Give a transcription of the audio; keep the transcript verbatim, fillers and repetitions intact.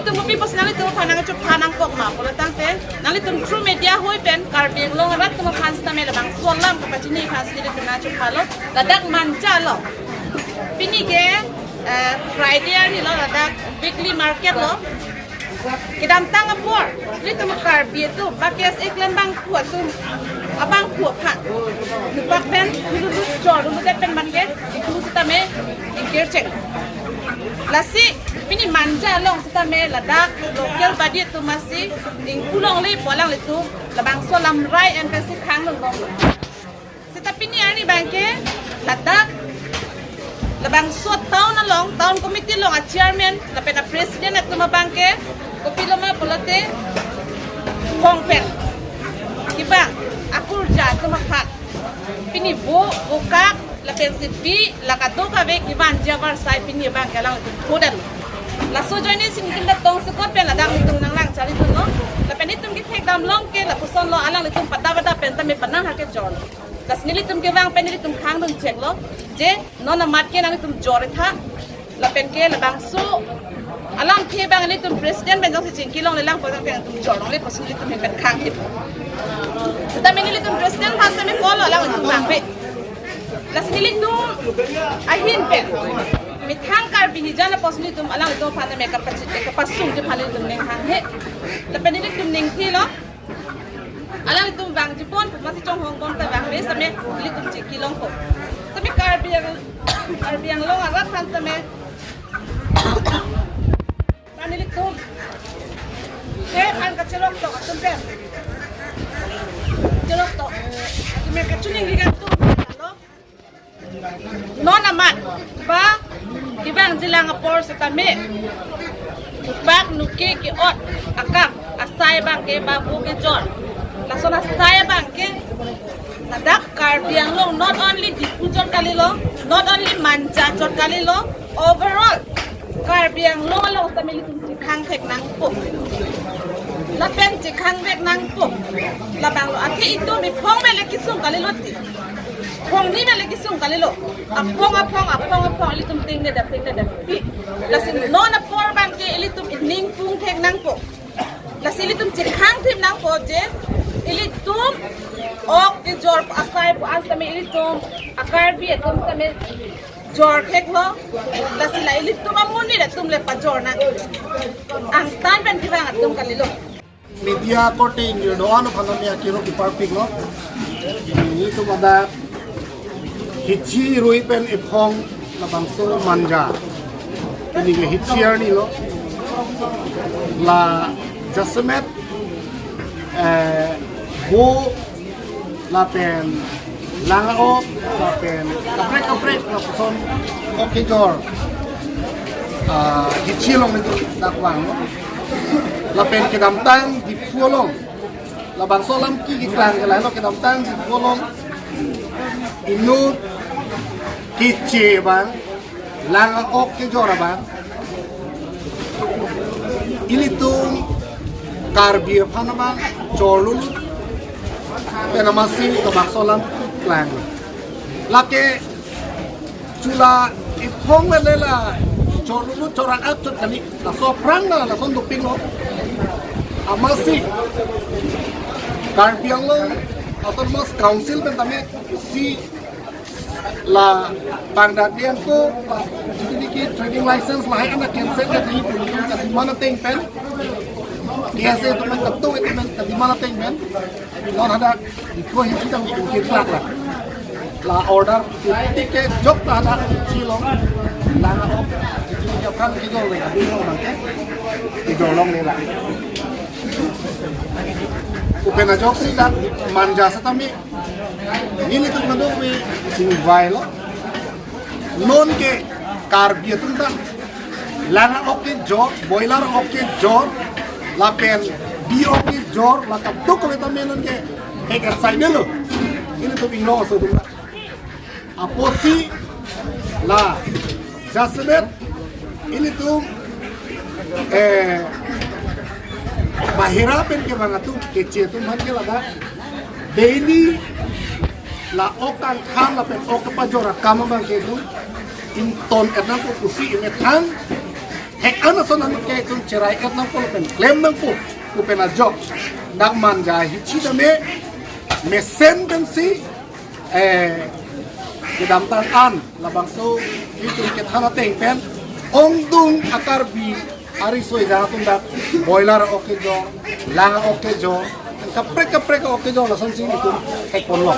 Tum kopi pusi nanglitum aphan nangchepha nangkok ma pulo tangte, nanglitum through media ahoi pen Karbi Anglong arat atum aphan sitame labangso alam kapachini aphan si nelitum nangchephalo. Ladak Manja along, pini ke, eh, Friday arni lo, ladak weekly market lo. Kedamtang apor ilitum Karbi atum, ba K S A clan abangphu atum, abangphu aphan nangpak pen, nanglut chor, nanglut pen abangke itu sitame ingkirchek. Lasi pini Manja along sitame ladak local body atum masi ingpu longle pu alanglitum labangso alam rai M P C khang longlong. Seta pini arni abangke ladak labangso town along, town committee along a chairman lapen a president atum abangke kopilo ma pulote, kongpen kevang akurja atum aphan pini vo, vokak lapen sipi la kadokave kevanji avarsai pini abangke alanglitum thodan. Laso ajoine si nelitum ta tongsekot pen ladak nelitum nanglang charlidunlo. Lapen nelitum kethekdam long ke lapuson lo, alanglitum pada pada pen tame panang ha kejor. Lasi nelitum kevang pen nelitum khangdun cheklo, je non amat ke nanglitum jor-etha. Lapen ke labangso alamthe abang nelitum president pen jongsi chingki longlelang pu abangke nangtum jor longle pusi nelitum pen khangthip. Sitame nelitum president aphan sitame call lo, alanglitum nangve. Lasi nelitum ahin pen methang Karbi hijan apotsi nelitum alanglitum aphan tame kapachit, kapasungji aphan nelitum ning hanghe. Lapen nelitum ningthilo, alanglitum vangji pon pu masi chonghong pon ta vangve sitame ilitum chingki longpo. Sitame Karbi Ang-, Karbi Anglong arat aphan sitame, nelitum ke an kachirok tok atum pen, chirok tok atum pen kachiningri atum pen lo. Non amat ba kevangji lang apor sitame bak nuke ke-ot akam asai abangke ba vo kejor. Lason asai abangke ladak Karbi Anglong, not only Diphu jor kalilo, not only Manja jor kalilo, overall Karbi Anglong along sitame ilitum chekhang thek nangpo. Lapen chekhang vek nangpo. Labanglo, athe itum iphong mele kesung kalilo ti, phongni mele kesung kalilo. Aphong, aphong, aphong, aphong ilitum tingnedam, tingnedam pi. Lasi non apor abangke ilitum ining pung thek nangpo. Lasi ilitum chekhang thip nangpo je ilitum ok kejor asai pu an sitame ilitum a Karbi atum sitame jor theklo. Lasi la ilitum amonit atum le pajor nang. Angtan pen kevang atum kalilo. Media korte ingjir do-an aphan tame akiro kiparpiklo. Nelitum pada hithi rui pen iphong labangso Manja, pini ke hithi arni lo. La jasemet, eh, vo lapen lang-ok lapen kaprek kaprek lapuson ok kejor, ah, hithi along nelitum dak vanglo. Lapen kedamtang Diphu along labangso alam ke keklang ke lahelo, kedamtang Diphu along inut keche abang, lang-ok kejor abang, ilitum Karbi aphan abang chorlulu pen amatsi labangso alam klang. Lake chula iphong mele la chorlulu chor-ak chot kali, laso aphrang na lason dopiklo. Amatsi Karbi Anglong Autonomous Council pen tame si la pangdak dian ko, la G T D K trading license lahai an a-cancel ke, di police kademand ateng pen, K S A atum pen, katu atum pen kademand ateng pen, non hadak iko hichi tang ingkir klak la. La order titik ke jok ta hadak chilong, lang-ok, G T D K aphan kejor le, abang long abangke kejor longle la. Lapen ajoksi dak Manja sitame nelitum kadokave chingvailo. Non ke Karbi atum ta lang-ok kejor, boiler ok kejor, lapen bi ok kejor, la kadokave tame non ke hek excited lo. Nelitum inglong aso atum ta. Apotsi la jasemet ilitum, eh, bahira pen kevang atum, keche atum aphan ke ladak daily la ok kangkhan lapen ok kepajor akam abangke itum ington-et nangpo pusi emethang Ek an ason an ke itum cherai et nangpo lapen klem nangpo pu pen ajok dak Manja ahithi tame mesen pensi, eh, kedamtang an labangso itum kethan ateng pen ongdung a-Karbi ariso ejang atum dak boiler ok kejor, lang ok kejor, kaprek kaprek ok kejor lasonsi itum thekponlo.